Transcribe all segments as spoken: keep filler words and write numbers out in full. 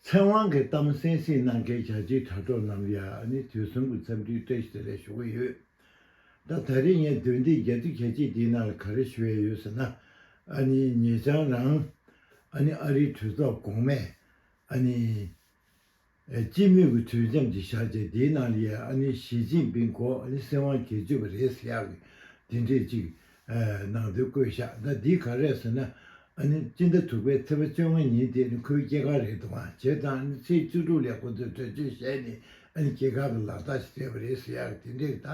ཚེ་དབང་གི་གཏམ་གསན་གཟིགས་གནང་མཁན་ཞབས་ཕྱི་དྲ་གྲོགས་རྣམས་ལ་ཨ་ནི་དུས་གསུམ་གྱི་འཚམས་འདྲི་བཀྲ་ཤིས་བདེ་ལེགས་ཞུ་གི་ཡོད། ད་ད་རེས་ངས་འདོན་ཐེངས་བརྒྱད་ཅུ་གྱ་གཅིག་འདིའི་ནང་ལ་ག་རེ་ཞུ་ཡས་ཡོད་ཟེར་ན། ཨ་ནི་ཉེ་ཆར་རང་ཨ་ནི་ཨ་རིའི་གྲོས་ཚོགས་གོང་མས་ཨ་ནི་ཨ་སྤྱི་མོས་ཀྱི་གྲོས་འཆམ་ཅིག་བཞག་བྱས། དེའི་ནང་ལ་ཡ་ཨ་ནི་ཞི་ཅིན་ཕིང་ཁོ་ཨ་ནི་སྲིད་དབང་སྒེར་གཅོད་པ་རེད་ཟེར་ཡག་གི་དེ་འདྲས་ཅིག་ཨ་ནང་དོན་བཀོད་བཞག་ད་འདི་ག་རེ་རེད་ཟེར་ན། ཨ་ནི་སྤྱི་ཟླ་དྲུག་པའི་ཚེས་པ་བཅོ་ལྔ་ཉིན་དེ་ནི་ཁོའི་སྐྱེས་སྐར་རེད་འདུག་ཨ། བྱས་ཙང་ཨ་ནི་ཚེས་བཅུ་དྲུག་ལ་ཁོ་ཚོས་གྲོས་ཆོད་བཞག་ནས་ཨ་ནི་སྐྱེས་སྐར་གྱི་ལག་རྟགས་ཤིག་སྤྲད་པ་རེད་ཟེར་ཡག་གི་དེ་འདྲས་ད་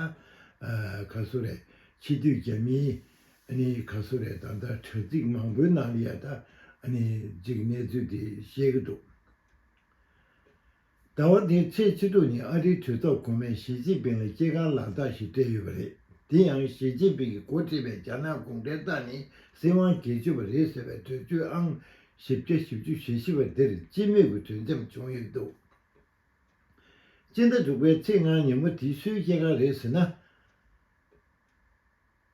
ཨ་ག་སུ་རེད། ཕྱི་སྡོད་རྒྱ་མིའི་ཨ་ནི་ག་སུ་རེད། ད་ད་དྲ་ཚིགས་མང་པོའི་ནང་ལ་ཡ་ད་ཨ་ནི་ཅིག་གནས་ཚུལ་དེ་བཤད་ཀྱི་འདུག་ཟླ་བ་འདིའི་ཚེས་བཅུ་དྲུག་ཉིན་ཨ་རིའི་གྲོས་ཚོགས་གོང་མས་ཞི་ཅིན་ཕིང་ལ་སྐྱེས་སྐར་ལག་རྟགས་ཤིག་སྤྲད་ཡོད་པ་རེད། དེ་ཡང་ཞི་ཅིན་ཕིང་གིས་འགོ་ཁྲིད་པའི་རྒྱ་ནག་གུང་ཁྲན་ཏང་ནི་སྲིད་དབང་སྒེར་གཅོད་པ་རེད་ཟེར་བའི་གྲོས་ཆོད་ཨང་བཞི་བརྒྱ་བཞི་བཅུ་ཞེ་བཞི་པ་འདིར་སྤྱི་མོས་ཀྱི་གྲོས་འཆམ་བྱུང་ཡོད་འདུག་སྤྱི་ཟླ་དྲུག་པའི་ཚེས་ལྔ་ཉིན་མོ་དེ་སུའི་སྐྱེས་སྐར་རེད་ཟེར་ན།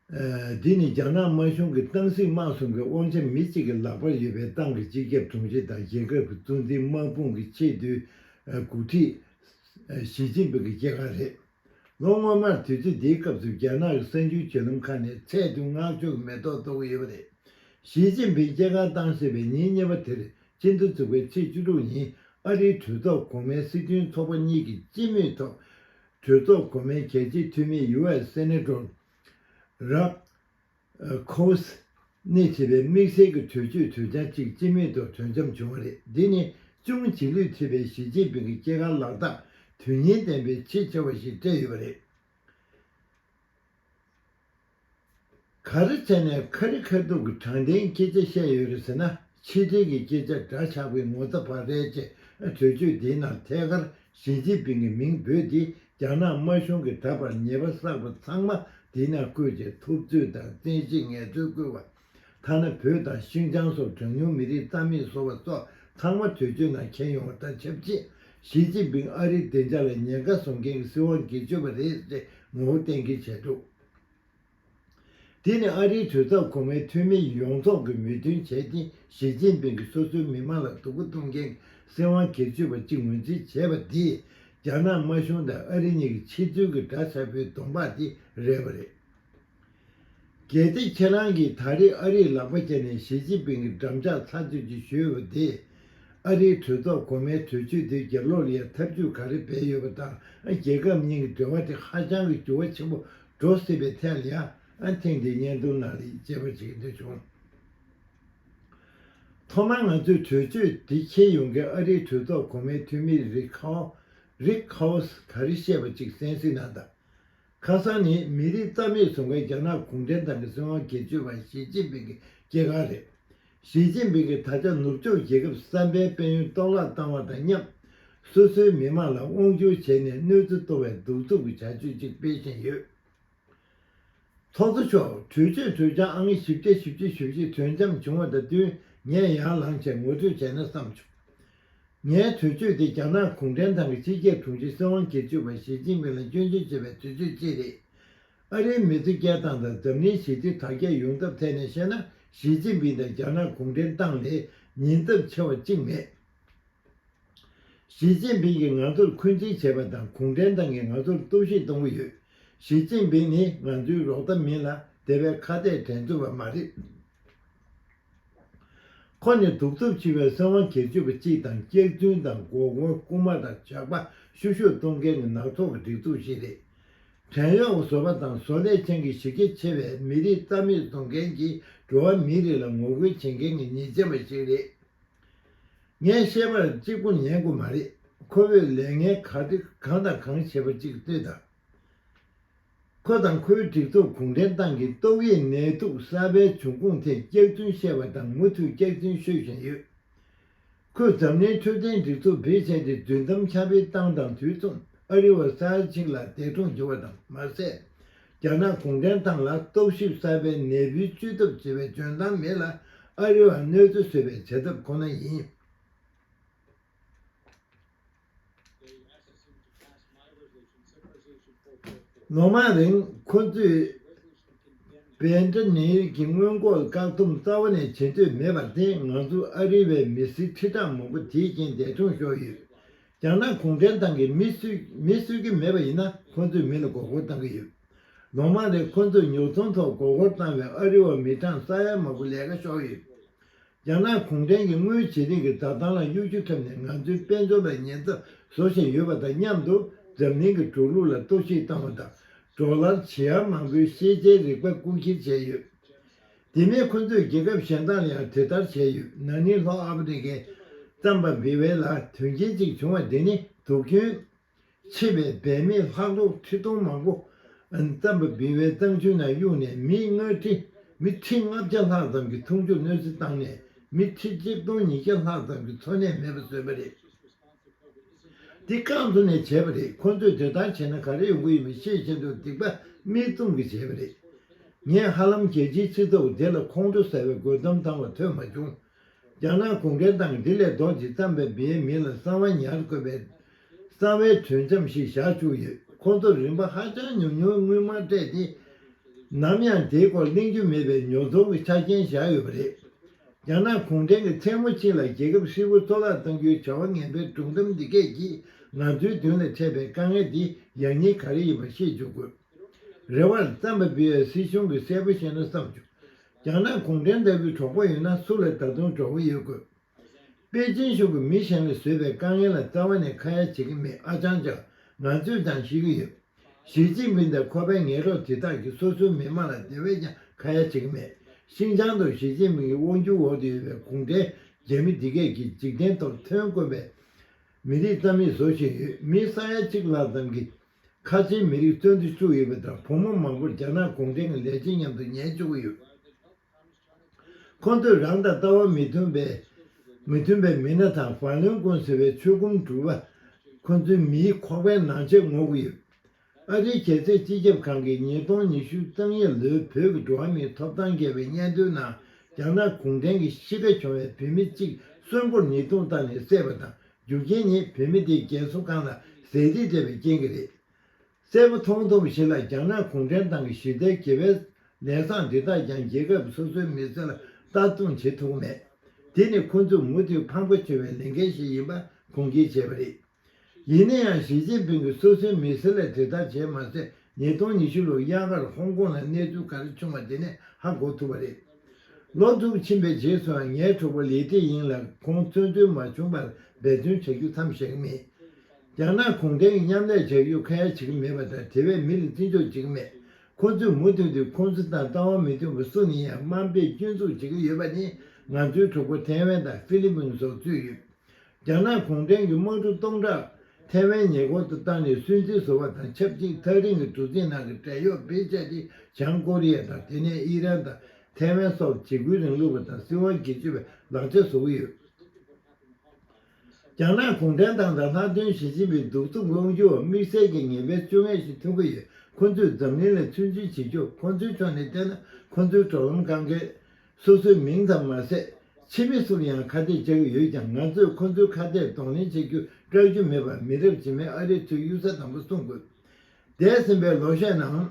ཨ་འདི་ནི་རྒྱ་ནག་དམར་གཞུང་གི་ཏང་སྲིད་དམག་གསུམ་གྱི་དབང་ཆ་མི་གཅིག་གི་ལག་པར་ཡོད་པའི་ཏང་གི་སྤྱི་ཁྱབ་དྲུང་ཆེ་དང་རྒྱལ་ཁབ་ཀྱི་གཙོ་འཛིན་དམག་དཔུང་གི་ཆེས་མཐོའི་ཨ་འགོ་ཁྲིད་ཨ་ཞི་ཅིན་ཕིང་གི་སྐྱེས་སྐར་རེད། ལོ་སྔོན་མར་དུས་ཚོད་འདིའི་སྐབས་སུ་རྒྱ་ནག་གི་གསར་འགྱུར་བརྒྱུད་ལམ་ཁག་ནས་ཚེས་བདུན་སྔགས་ཆོས་ཀྱི་མེ་ཏོག་གཏོར་གྱི་ཡོད་པ་རེད། ཞི་ཅིན་ཕིང་སྐྱེས་སྐར་བཏང་སྲིད་པའི་ཉིན་གཉིས་པ་དེར་སྤྱི་ཟླ་དྲུག་པའི་ཚེས་བཅུ་དྲུག་ཉིན་ཨ་རིའི་གྲོས་ཚོགས་གོང་མའི་སྲིད་དོན་ཚོགས་པ་གཉིས་ཀྱིས་སྤྱི་མོས་ཐོག་གྲོས་ཚོགས་གོང་མའི་གལ་ཆེའི་འཐུས་མི་ཡུ་ཨེས་སེ་ནེ་ཊོར་རག་ཁོས་ནས་བྲིས་པའི་དམིགས་བསལ་གྱི་གྲོས་ཆོད་གྲོས་འཆར་གཅིག་སྤྱི་མོས་ཐོག་གྲོས་འཆམ་བྱུང་བ་རེད། འདི་ནི་ཅུང་རྗེས་ལུས་ཐེབས་པའི་ཞི་ཅིན་ཕིང་གི་སྐྱེས་སྐར་ལག་རྟགས་དོན་སྙིང་ལྡན་པའི་ཆེས་ཆེ་བ་ཞིག་སྤྲད་ཡོད་པ་རེད། ག་རེ་བྱས་ནས་ཁ་རི་ཁ་ཐུག་གི་དྲང་བདེན་སྐད་ཆ་བཤད་ཡོད་རེད་ཟེར་ན། ཕྱི་དོན་གྱི་སྐད་ཆ་འདྲ་ཆགས་པའི་ངོ་ཚ་བག་རེད་ཅེས་གྲོས་ཆོད་དེའི་ནང་ཐད་ཀར་ཞི་ཅིན་ཕིང་གི་མིང་འབོད་དེ། རྒྱ་ནག་དམར་གཞུང་གིས་ད་བར་ཉེས་པ་བསགས་པ་ཚང་མ་དེའི་ནང་བཀོད་ཅིང་། ཐུབ་ཚོད་དང་བཙན་ཤེད་ངལ་རྩོལ་བཀོལ་བ། ཐ་ན་བོད་དང་ཤིན་ཅང་སོགས་གྲངས་ཉུང་མི་རིགས་རྩ་མེད་བཟོ་བ་སོགས་ཚང་མ་གྲོས་ཆོད་ནང་འཁྱེར་ཡོང་བ་དང་ཆབས་ཅིག་ཞི་ཅིན་ཕིང་ཨ་རིའི་བདེ་འཇགས་ལ་ཉེན་ཁ་བཟོ་མཁན་གྱི་སྲིད་དབང་སྒེར་གཅོད་པ་རེད་ཅེས་ངོ་བོ་གཏན་འཁེལ་བྱས་འདུག་དེ་ནི་ཨ་རིའི་གྲོས་ཚོགས་གོང་མའི་འཐུས་མི་ཡོངས་རྫོགས་ཀྱིས་མོས་མཐུན་བྱས་ཏེ། ཞི་ཅིན་ཕིང་གིས་སོ་སོའི་མི་མང་ལ་སྡུག་པོ་གཏོང་མཁན་གྱི་སྲིད་དབང་སྒེར་གཅོད་པ་གཅིག་ངོས་འཛིན་བྱས་པ་འདིས། རྒྱ་ནག་དམར་གཞུང་དང་ཨ་རི་གཉིས་ཀྱི་ཕྱི་ཚུལ་གྱི་འདྲ་ཆགས་པའི་གདོང་པ་དེ་རེད་པ་རེད། གལ་ཏེ་ཁྱེད་རང་གིས་ད་རེས་ཨ་རིའི་ལག་པ་བརྒྱབ་ནས་ཞི་ཅིན་ཕིང་གི་འགྲམ་ལྕག་ཚར་གཅོད་ཅིག་ཞུས་པ་དེས། ཨ་རིའི་གྲོས་ཚོགས་གོང་མའི་གྲོས་ཆོད་དེའི་རྒྱབ་ལོགས་ལ་ཡང་ཐབས་ཇུས་ག་རེ་སྤེལ་ཡོད་པ་དང་། རྒྱལ་ཁབ་གཉིས་ཀྱི་འབྲེལ་བ་དེ་ཧ་ཅང་གི་འགྱུར་བ་ཆེན་པོ་འགྲོ་སྲིད་པའི་ཐད་ལ་ཡང་ཐེངས་འདིའི་བརྙན་ཐུང་ནང་ལ་དཔྱད་པ་བྱེད་ཀྱི་འདོད་བྱུང་། ཐོག་མར་ང་ཚོས་གྲོས་ཆོད་འདི་འཁྱེར་ཡོང་མཁན་ཨ་རིའི་གྲོས་ཚོགས་གོང་མའི་འཐུས་མི་རིག་ཁའོ། རིག་ཁའོས་ག་རེ་བཤད་པ་ཅིག་གསན་གཟིགས་གནང་དང་། ཁ་སང་ནི་མི་རིགས་རྩ་མེད་བཟོ་མཁན་རྒྱ་ནག་གུང་ཁྲན་ཏང་གི་སྲིད་དབང་སྒེར་གཅོད་པ་ཞི་ཅིན་ཕིང་གི་སྐྱེས་སྐར་རེད། ཞི་ཅིན་ཕིང་གིས་ད་ཆ་ནུབ་ཕྱོགས་རྒྱལ་ཁབ་གསར་པའི་དཔལ་ཡོན་གཏོར་བརླག་བཏང་བ་དང་མཉམ། སོ་སོའི་མི་མང་ལ་དབང་སྒྱུར་བྱས་ནས་གནོད་འཚེ་གཏོང་བའི་གདུག་རྩུབ་ཀྱི་བྱ་སྤྱོད་ཅིག་སྤེལ་བཞིན་ཡོད། ཚོགས་གཙོ་མཆོག་གྲོས་ཆོད་གྲོས་འཆར་ཨང་བཞི་བརྒྱ་བཞི་བཅུ་ཞེ་བཞི་གྲོས་འཆམ་བྱུང་བ་དང་བསྟུན། ངས་ཡར་ལངས་བྱས་ངོ་སྤྲོད་བྱས་ན་བསམ་བྱུང་། ངའི་གྲོས་ཆོད་དེ་རྒྱ་ནག་གུང་ཁྲན་ཏང་གི་སྤྱི་ཁྱབ་དྲུང་ཆེ་སྲིད་དབང་སྒེར་གཅོད་པ་ཞི་ཅིན་ཕིང་ལ་སྐྱོན་བརྗོད་བྱེད་པའི་གྲོས་ཆོད་ཅིག་རེད། ཨ་རིའི་མི་ཚེ་སྐྱེལ་སྟངས་དང་འཛམ་གླིང་ཞི་བདེ་དར་ཁྱབ་ཡོང་ཐབས་ཐད་ནས་བཤད་ན། ཞི་ཅིན་ཕིང་དང་རྒྱ་ནག་གུང་ཁྲན་ཏང་ལས་ཉེན་ཚབས་ཆེ་བ་གཅིག་མེད། ཞི་ཅིན་ཕིང་གིས་ང་ཚོར་འཁོན་འཛིན་བྱས་པ་དང་། གུང་ཁྲན་ཏང་གིས་ང་ཚོར་གཏོར་བཤིག་གཏོང་གི་ཡོད། ཞི་ཅིན་ཕིང་ནི་ང་ཚོའི་རོགས་ཟླ་མིན་ལ། དེ་བས་ཁ་གཏད་འགྲན་རྩོད་པ་མ་རེད། ཁོ་ནི་གདུག་རྩུབ་ཆེ་བའི་སྲིད་དབང་སྒེར་གཅོད་པ་གཅིག་དང་། སྐྱག་རྫུན་དང་། མགོ་སྐོར། རྐུན་མ་དང་ཇག་པ་བཤུ་གཞོག་གཏོང་མཁན་གྱི་ནག་ཚོགས་ཀྱི་སྒྲིག་འཛུགས་ཤིག་རེད། བྲན་གཡོག་བཟོ་བ་དང་བཟོ་ལས་ཅན་གྱི་གཞི་རྒྱ་ཆེ་བའི་མི་རིགས་རྩ་མེད་བཟོ་མཁན་གྱི་འགྲོ་བ་མིའི་རིགས་ལ་ངོ་རྒོལ་བྱེད་མཁན་གྱི་ཉེས་ཅན་པ་ཞིག་རེད། ངས་བཤད་པར་གཅིག་པུ་ཉན་དགོས་མ་རེད། ཁོ་བོས་ལས་ངན་ག་དེ་གང་དང་གང་བྱས་པ་གཅིག་ལྟོས་དང་། ཁོ་དང་ཁོའི་སྒྲིག་འཛུགས་གུང་ཁྲན་ཏང་གིས་ཏོག་དབྱིབས་ནད་དུག་གསར་པའི་འབྱུང་ཁུངས་ཐད་སྐྱག་རྫུན་བཤད་པ་དང་། མུ་མཐུད་སྐྱག་རྫུན་ཤོད་བཞིན་ཡོད། ཁོས་འཛམ་གླིང་འཕྲོད་བསྟེན་སྒྲིག་འཛུགས་བེད་སྤྱད་དེ་རྫུན་གཏམ་ཁྱབ་སྤེལ་བཏང་དང་དུས་མཚུངས། ཨ་རི་བ་ས་ཡ་གཅིག་ལ་འདས་གྲོངས་གྱུར་བ་དང་མ་ཟད། རྒྱ་ནག་གུང་ཁྲན་ཏང་ལ་རྟོག་ཞིབ་གསར་པའི་ནད་འབུའི་བཅོས་ཐབས་ཟེར་བའི་འཇོན་ཐང་མེད་ལ། ཨ་རི་བར་གནོད་འཚེ་བཟོ་བའི་བྱ་ཐབས་ཁོ་ན་ཡིན། ལོ་མང་རིང་ཁོ་ཚོས་ ཕེ་ཊ་ནིལ་གྱི་སྔོན་འགོག་བཀག་སྡོམ་རྩ་བ་ནས་བྱེད་འདོད་མེད་པར་བརྟེན། ང་ཚོ་ཨ་རི་བའི་མི་སེར་ཁྲི་ཕྲག་མང་པོ་དེའི་རྐྱེན་འདས་གྲོངས་ཤོར་ཡོད། རྒྱ་ནག་གུང་ཁྲན་ཏང་གིས་མི་གསོད་མི་གསོད་ཀྱི་མེད་པ་ཡིན་ན། ཁོ་ཚོས་མི་ལ་མགོ་སྐོར་བཏང་གི་ཡོད། ལོ་མང་རིང་ཁོ་ཚོས་ཉོ་ཚོང་ཐོག་མགོ་སྐོར་བཏང་བའི་ཨ་རི་བ་མི་གྲངས་ས་ཡ་མང་པོ་ལས་ཀ་ཤོར་ཡོད། རྒྱ་ནག་གུང་ཁྲན་གྱིས་དངུལ་བྱེད་རིགས་ཀྱི་བདག་ཐང་ལ་གཡོ་སྒྱུ་འཁྲབ་ནས། ང་ཚོའི་དཔལ་འབྱོར་ལ་ཉེན་ཚབས་བཟོ་བཞིན་ཡོད་པ་དང་མཉམ་དུ། འཛམ་གླིང་གི་འགྲོ་ལུགས་ལ་གཏོར་བཤིག་བཏང་བ་དང་། ཌོ་ལར་ཇི་ཨར་མང་པོའི་ཤེས་བྱའི་རིག་པ་རྐུ་འཁྱེར་བྱས་ཡོད། དེ་མིན་ཁོ་ཚོས་རྒྱལ་ཁབ་གཞན་དག་ལ་ཡང་དེ་ལྟར་བྱས་ཡོད། ན་ནིང་ལྷོ་ཨ་ཕི་རི་ཀའི་རྩམ་པ་བི་ཝེ་ལ་དོན་རྐྱེན་གཅིག་བྱུང་བ་དེ་ནི། དུག་སྐྱོན་ཆེ་བའི་བལ་མེ་ལྷགས་རྡོག་ཁྲི་སྟོང་མང་པོ་རྩམ་པ་བི་ཝེ་གཙང་ཆུ་ནང་གཡུགས་ནས། མི་ལྔ་ཁྲི་མི་ཁྲི་ལྔ་བརྒྱ་ལྷག་ཙམ་གྱི་འཐུང་ཆུར་གནོད་འཚེ་བཏང་ནས། མི་ཁྲི་གཅིག་སྟོང་ཉིས་བརྒྱ་ལྷག་ཙམ་གྱི་འཚོ་གནས་མེད་པར་བཟོས་པ་རེད། འདི་རྐང་བཙུགས་ནས་བྱས་པ་རེད། ཁོ་ཚོས་དེ་ལྟར་བྱས་ན་ག་རེ་ཡོང་གི་ཡོད་མེད་ཤེས་བཞིན་དུ། སྡིག་པ་མིག་བཙུམ་གྱིས་བྱས་པ་རེད། ངས་ཧ་ལམ་རྒྱལ་སྤྱིའི་སྤྱི་ཚོགས་འདི་ལ་ཁོང་ཁྲོ་ཟ་བའི་རྒོལ་གཏམ་བཏང་བ་ཐོས་མ་བྱུང་། རྒྱ་ནག་གུང་ཁྲན་ཏང་གིས་འདི་ལས་ལྡོག་ཅིག་རྩམ་པའི་བིའི་མི་ལ་གསང་བ་ཉར་དགོས་པའི་གསང་བའི་གྲོས་འཆམ་ཞིག་བཞག་བཅུག་ཡོད། ཁོ་ཚོར་རིན་པ་ཧ་ཅང་ཉུང་ཉུང་དངུལ་སྨར་སྤྲད་དེ། ནམ་ཡང་དེའི་སྐོར་གླེང་རྒྱུ་མེད་པའི་ཉོ་ཚོང་གི་ཆ་རྐྱེན་བཞག་ཡོད་པ་རེད། རྒྱ་ནག་གུང་ཁྲན་གྱིས་མཚན་མོ་གཅིག་ལ་རྒྱལ་ཁབ་ཧྲིལ་པོ་གཙོ་བརླག་གཏོང་རྒྱུའི་བྱ་བ་ངན་པའི་སྒྲུང་གཏམ་འདི་གས་ཀྱིས། ང་ཚོའི་མདུན་ལ་འཕྲད་པའི་དཀའ་ངལ་འདི་ཡག་ཉེས་ག་རེ་ཡིན་པ་ཤེས་བཅུག་དགོས། རེ་བར་རྩམ་པ་བི་ཡ་སྲིད་གཞུང་གིས་གསལ་པོ་ཤེས་ན་བསམ་བྱུང་། རྒྱ་ནག་གུང་ཁྲན་ལྟ་བུའི་གྲོགས་པོ་ཡོད་ན་སུ་ལ་ད་དུང་གྲོགས་པོ་ཡོད་དགོས། པེ་ཅིན་གཞུང་གིས་མི་གཞན་ལ་བཟོས་པའི་དཀའ་ངལ་ལ་རྩ་བ་ནས་ཁ་ཡ་བྱེད་ཀྱི་མེད། ཨ་ཅང་ཅང་ང་ཚོས་ཀྱང་ཤེས་ཀྱི་ཡོད། ཞི་ཅིན་ཕིང་དང་ཁོ་པའི་ངན་རོགས་དེ་དག་གིས་སོ་སོའི་མི་དམངས་ལ་དེ་བས་ཀྱང་ཁ་ཡ་བྱེད་ཀྱི་མེད། ཤིན་ཅང་དུ་ཞི་ཅིན་ཕིང་གི་དབང་སྒྱུར་འོག་ཏུ་ཡོད་པའི་གུང་ཁྲན་རྒྱ་མི་འདི་གས་ཀྱིས་འཇིག་རྟེན་ཐོག་ཐོན་དཀོན་པའི་མི་རིགས་རྩ་མེད་བཟོ་བཞིན་ཡོད། མི་ས་ཡ་གཅིག་ལྷག་ཙམ་གྱིས་ཁ་ཆེའི་མི་རིགས་བཙོན་དུ་བཅུག་ཡོད་པ་དང་། བུ་མོ་མང་པོར་རྒྱ་ནག་གུང་ཁྲན་གྱི་ལས་བྱེད་མཉམ་དུ་ཉལ་བཅུག་གི་ཡོད། ཁོ་ཚོས་རང་དང་ལྟ་བ་མི་མཐུན་པའི་མི་མཐུན་པའི་མི་སྣ་དང་ཧྥ་ལུན་ཀུན་ཟེར་བའི་ཆོས་ཁུངས་གྲུབ་པ། ཁོ་ཚོའི་མིའི་ཁོག་པའི་ནང་ཆས་ངོ་རྒོལ་ཡོད། ཨ་རིའི་རྒྱལ་སྲས་སྤྱི་ཁྱབ་ཁང་གིས་ཉིས་སྟོང་ཉི་ཤུ་རྩ་གཉིས་ལོའི་བོད་ཀྱི་འགྲོ་བ་མིའི་ཐོབ་ཐང་འགལ་བའི་སྙན་ཐོའི་ནང་། རྒྱ་ནག་གུང་ཁྲན་གྱི་གཤིས་ཀ་བྱུང་བའི་བུད་མེད་གཅིག་གསོན་པོར་ཉེས་རྡུང་བཏང་ནས་བསད་པ་དང་། རྒྱུ་རྐྱེན་ནི་བུད་མེད་དེས་རྒན་གསོ་ཁང་ལ་ཟས་རིགས་སྤྲད་པའི་རྐྱེན་གྱིས་རེད། གསལ་པོ་མཐོང་ཐུབ་པ་ཞིག་ལ། རྒྱ་ནག་གུང་ཁྲན་ཏང་གི་ཞི་བདེའི་དགེ་བའི་ལས་བཟང་འདི་དག་ཀྱང་རྒྱལ་ཁབ་སོ་སོའི་མི་སེར་ལ་ལྟ་སྐྱོང་བྱེད་ཐུབ་མེད། དེ་ནི་ཁོ་ཚོས་མུ་མཐུད་ཕངས་པ་བྱུང་བའི་ལས་འགན་ཞིག་ཡིན་པ་དགོངས་འགལ་བྱས་པ་རེད། ཡིན་ན་ཡང་། ཞི་ཅིན་ཕིང་གིས་སོ་སོའི་མི་སེར་ལ་དེ་ལྟར་བྱས་མ་ཟད། ཉིས་སྟོང་ཉི་ཤུ་ལོར་དབྱར་ཁར་ཧོང་ཀོང་ལ་གནས་ཚུལ་ག་རེ་བྱུང་བ་དེ་ནས་ཧ་གོ་ཐུབ་པ་རེད། ལོ་དྲུག་ཕྱིན་པའི་རྗེས་སུའང་ངའི་གྲོགས་པོ་ལི་ཏི་ཡིང་ལ་ཁོང་བཙོན་ཐོན་མ་བྱུང་བར་འབད་བརྩོན་བྱ་རྒྱུ་མཚམས་བཞག་གི་མེད། རྒྱ་ནག་གུང་ཁྲན་གྱིས་མཉམ་ལས་བྱ་རྒྱུར་ཁ་ཡ་བྱེད་ཀྱི་མེད་པ་དང་། དེ་བས་མི་ལ་བརྩི་འཇོག་བྱེད་ཀྱི་མེད། ཁོ་ཚོས་མུ་མཐུད་དུ་ཁོང་ཚོ་དང་ལྟ་བ་མི་མཐུན་པ་སུ་ནས་ཡང་དམའ་འབེབས་སྐྱོན་འཛུགས་བྱེད་ཀྱི་ཡོད་པ་ནི། ང་ཚོའི་གྲོགས་པོ་ཐའེ་ཝན་དང་ཧྥི་ལི་པིན་སོགས་ཚུད་ཡོད། རྒྱ་ནག་གུང་ཁྲན་གྱིས་དམག་གྲུ་སྟོང་ཕྲག་ཐའེ་ཝན་ཉེ་འཁོར་དུ་བཏང་ནས་སུན་གཙེར་བཟོ་བ་དང་ཆབས་ཅིག་ཐག་རིང་གི་གྲུ་གཟིངས་ནང་གི་བྲན་གཡོག་བེད་སྤྱད་དེ། བྱང་ཀོ་རི་ཡ་དང་། དེ་ནས་ཨི་རན་དང་། ཐའེ་ཝན་སོགས་འཇིགས་སྐུལ་རིང་ལུགས་པ་དང་སྲིད་དབང་སྒེར་གཅོད་པའི་ལག་ཆ་བཟོ་གི་ཡོད། རྒྱ་ནག་གུང་ཁྲན་ཏང་དང་ལྷག་དོན་ཞི་ཅིན་ཕིང་གདུག་རྩུབ་དབང་སྒྱུར་འོག་དམིགས་བསལ་གྱི་ངན་པའི་སྤྱོད་ངན་ཞིག་ཐོན་གྱི་ཡོད། ཁོ་ཚོས་འཛམ་གླིང་ལ་ཚུན་ཆད་བྱེད་ཕྱོགས། ཁོ་ཚོའི་ཕྱོགས་ནས་བལྟས་ན། ཁོ་ཚོའི་གྲོགས་རམ་གང་གས་སོ་སོའི་མིང་ཙམ་མ་ཟད། ཕྱི་མི་ཚོར་ཡང་ཁ་གཏད་བཅག་གི་ཡོད་ཀྱང་། ང་ཚོས་ཁོ་ཚོའི་ཁ་གཏད་གདོང་ལེན་བྱེད་རྒྱུ་སྐྲག་རྒྱུ་མེད་པར། མི་རབས་རྗེས་མའི་ཨ་རིའི་ཚུལ་གཡུག་ས་དང་པོ་སྲུང་དགོས། འདས་ཟིན་པའི་ལོ་ཤས་ནང་།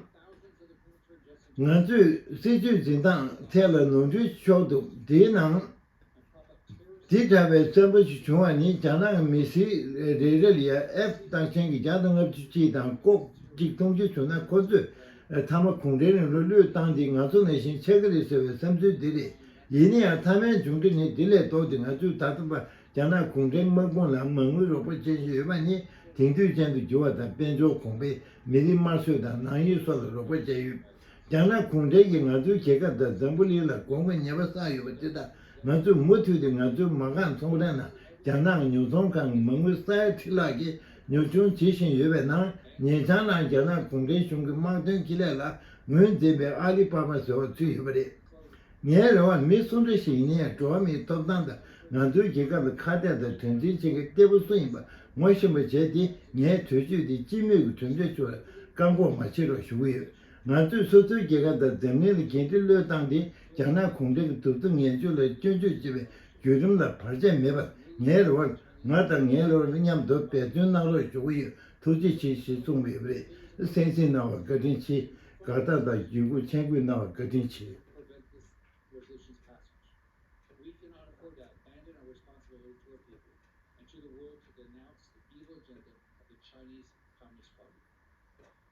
ང་ཚོས་སྲིད་ཇུས་འཛིན་སྟངས་ཐད་ལ་ནོར་འཁྲུལ་ཤོར་འདུག་དེའི་ནང་། དེ་འདྲ་བའི་བཙན་པོ་ཞིག་བྱུང་བ་ནི། རྒྱ་ནག་གི་མི་སེར་རེ་རེ་ལ་ཡ་ཨེཕ་རྟགས་ཅན་གྱི་བརྒྱ་དང་ལྔ་བཅུ་གཅིག་དང་ལྐོག་གཅིག་གཏོང་རྒྱུ་བྱུང་ན། ཁོ་ཚོས་མཐའ་མ་གུང་ཁྲན་རིང་ལུགས་བློས་བཏང་སྟེ། ང་ཚོ་ནང་བཞིན་ཆགས་ཀྱི་རེད་ཟེར་བའི་བསམ་ཚུལ་འདི་རེད། ཡིན་ན་ཡང་། མཐའ་མའི་མཇུག་འབྲས་ནི་འདི་ལས་ལྡོག་སྟེ། ང་ཚོས་ད་ལྟ་བར་རྒྱ་ནག་གུང་ཁྲན་དམག་དཔུང་ལ་མ་དངུལ་རོགས་པ་བྱེད་བཞིན་ཡོད་པ་ནི། དེང་དུས་ཅན་དུ་འགྱུར་བ་དང་། དཔལ་འབྱོར་གོང་འཕེལ། མི་རིགས་དམར་གསོད་དང་ནང་ཡུལ་སོགས་ལ་རོགས་པ་བྱས་ཡོད། རྒྱ་ནག་གུང་ཁྲན་གྱིས་ང་ཚོའི་རྒྱལ་ཁབ་དང་འཛམ་བུ་གླིང་ལ་གོང་གི་ཉེས་པ་བསགས་ཡོད་པ་དེ་དག་ང་ཚོས་མུ་མཐུད་དེ་ང་ཚོའི་མ་རྐང་ཚོང་ཁང་ནང་། རྒྱ་ནག་ཉོ་ཚོང་ཁང་གི་མ་དངུལ་ས་ཡ་ཁྲི་ལྷག་གིས་ཉོ་ཆུང་བྱེད་བཞིན་ཡོད་པའི་ནང་། ཉེ་ཆར་ནང་རྒྱ་ནག་གུང་ཁྲན་གཞུང་གི་དམག་དོན་ཁེ་ལས་ལ་ངོས་འཛིན་པའི་ཨ་ལི་པ་པ་ཟེར་བ་ཚུད་ཡོད་པ་རེད། ངའི་རེ་བར། མི་སུ་འདྲ་ཞིག་ཡིན་ན་ཡང་། འགྲོ་བ་མིའི་ཐོབ་ཐང་དང་ང་ཚོའི་རྒྱལ་ཁབ་ལ་ཁ་གཏད་དང་དོན་འཛིན་བྱེད་མཁན་གཏེ་པོ་སུ་ཡིན་པ་ངོ་ཤེས་པ་བྱས་ཏེ། ངའི་གྲོས་ཆོད་དེ་སྤྱི་མོས་ཀྱི་གྲུབ་འབྲས་ཚོར་བཀག་འགོག་མ་བྱེད་རོགས་ཞུ་གི་ཡོད། ང་ཚོས་སོ་སོའི་རྒྱལ་ཁབ་དང་འཛམ་གླིང་ལ་འགན་འཁྲི་བློས་བཏང་སྟེ། རྒྱ་ནག་གུང་ཁྲན་གྱི་གདུག་རྩུབ་ངན་སྤྱོད་ལ་སྐྱོན་བརྗོད་བྱེད་པའི་བརྒྱུད་རིམ་ལ་བར་ཆད་མེད་པར། ངའི་རེ་བར། ང་དང་ངའི་རེ་བ་མཉམ་དུ་འབད་བརྩོན་གནང་རོགས་ཞུ་གི་ཡོད། ཐུགས་རྗེ་ཆེ་ཞེས་གསུངས་པ་ཡོད་པ་རེད། གསན་གཟིགས་གནང་བར་བཀའ་དྲིན་ཆེ། དགའ་རྟགས་དང་བརྒྱུད་སྐུལ་མཆན་འགོད་གནང་བར་བཀའ་དྲིན་ཆེ། prevent this resolution's passage. We cannot afford to abandon our responsibility to our people and to the world to denounce the evil agenda of the Chinese Communist Party.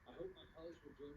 I hope my colleagues will join